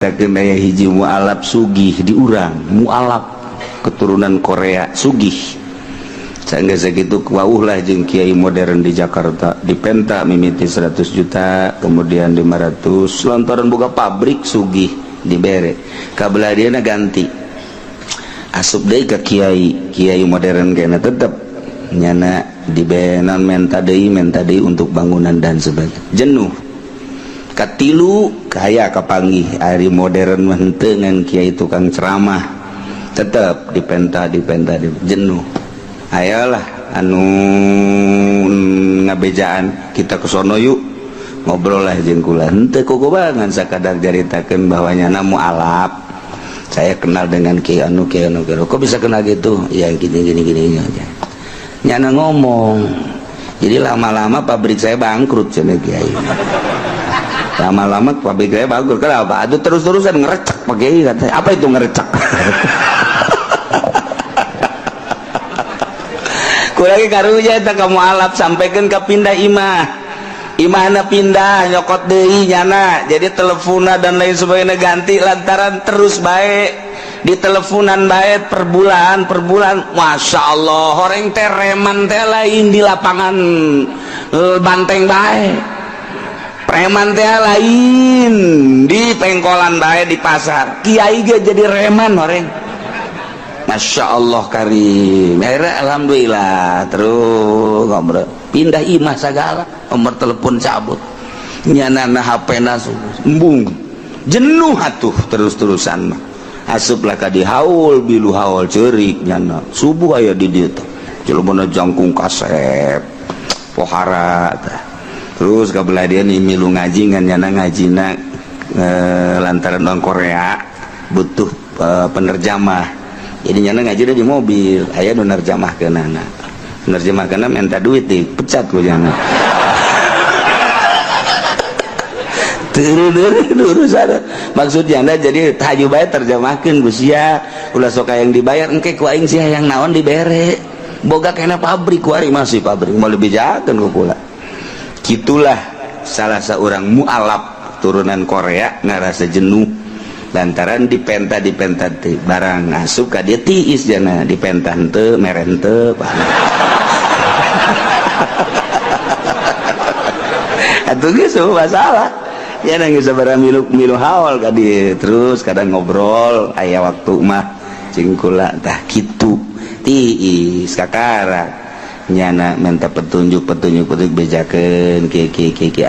Aya hiji mualaf sugih di urang, mualaf keturunan Korea sugih. Sehingga segitu wauh lah jeung kiai modern di Jakarta, dipenta mimiti 100 juta, kemudian 500, lantaran boga pabrik sugih dibere. Kabelah dieuna ganti. Asup deui ka kiai, kiai modern kena tetep nyana dibenan menta deui untuk bangunan dan sebagainya. Jenuh. Katilu kaya kapanggih ari modern mah henteu ngan kiai tukang ceramah tetep dipenta dipenta di jenuh. Ayolah anu ngabejaan kita ke sono yuk, ngobrol lah jeung kula henteu kukubangan sakadar jaritakeun bahwa nyana mualaf, saya kenal dengan kiai anu, kiai anu, kiai anu. Kok bisa kenal gitu ya, gini gini gini aja nyana ngomong. Jadi lama-lama pabrik saya bangkrut cenah kiai, lama-lama pabrik saya bangkrut. Kenapa? Aduh, terus-terusan ngerecek Pak Kiai katanya. Apa itu ngerecek? Kurang karunya eta ka mualaf sampaikan ka pindah imah, imahna pindah nyokot deui nyana, jadi teleponna dan lain sebagainya ganti lantaran terus baik di teleponan baik per bulan per bulan. Masya Allah, horeng teh reman teh lain di lapangan banteng baik, preman teh lain di pengkolan baik, di pasar kiai ge jadi reman horeng. Masya Allah karim. Akhirnya alhamdulillah terus ngobrol, pindah imah segala, nomor telepon cabut, nyana HP nasu embung, jenuh atuh terus-terusan mah. Asuplah ka di haul, bilu haul ceurik nyana subuh aya di dieu teh jelema jangkung kasep pohara tah. Terus kabelah dia nih milu ngaji ngan nyana ngajina lantaran orang Korea butuh penerjamah, jadi nyana ngaji di mobil aya nu nerjamahkeunana, nerjemahkeunana minta duit dipecat ku nyana. Urusan maksudnya anda jadi tahaju bae terjemahkeun ku sia, ulah sok yang dibayar engke ku aing sia yang naon dibere boga kena pabrik ku ari masih pabrik mau lebih jakeun ku kula. Gitulah salah seorang mualaf turunan Korea ngarasa jenuh lantaran dipenta dipenta teh barang asup ka dia tiis jana dipenta henteu mere henteu. Atuh geus masalah ya, nang sabaraha milu milu haul ka dieu terus kadang ngobrol aya waktu mah cing kula tah kitu tiis kakara nyana minta petunjuk petunjuk petunjuk bejakeun kieu kieu kieu.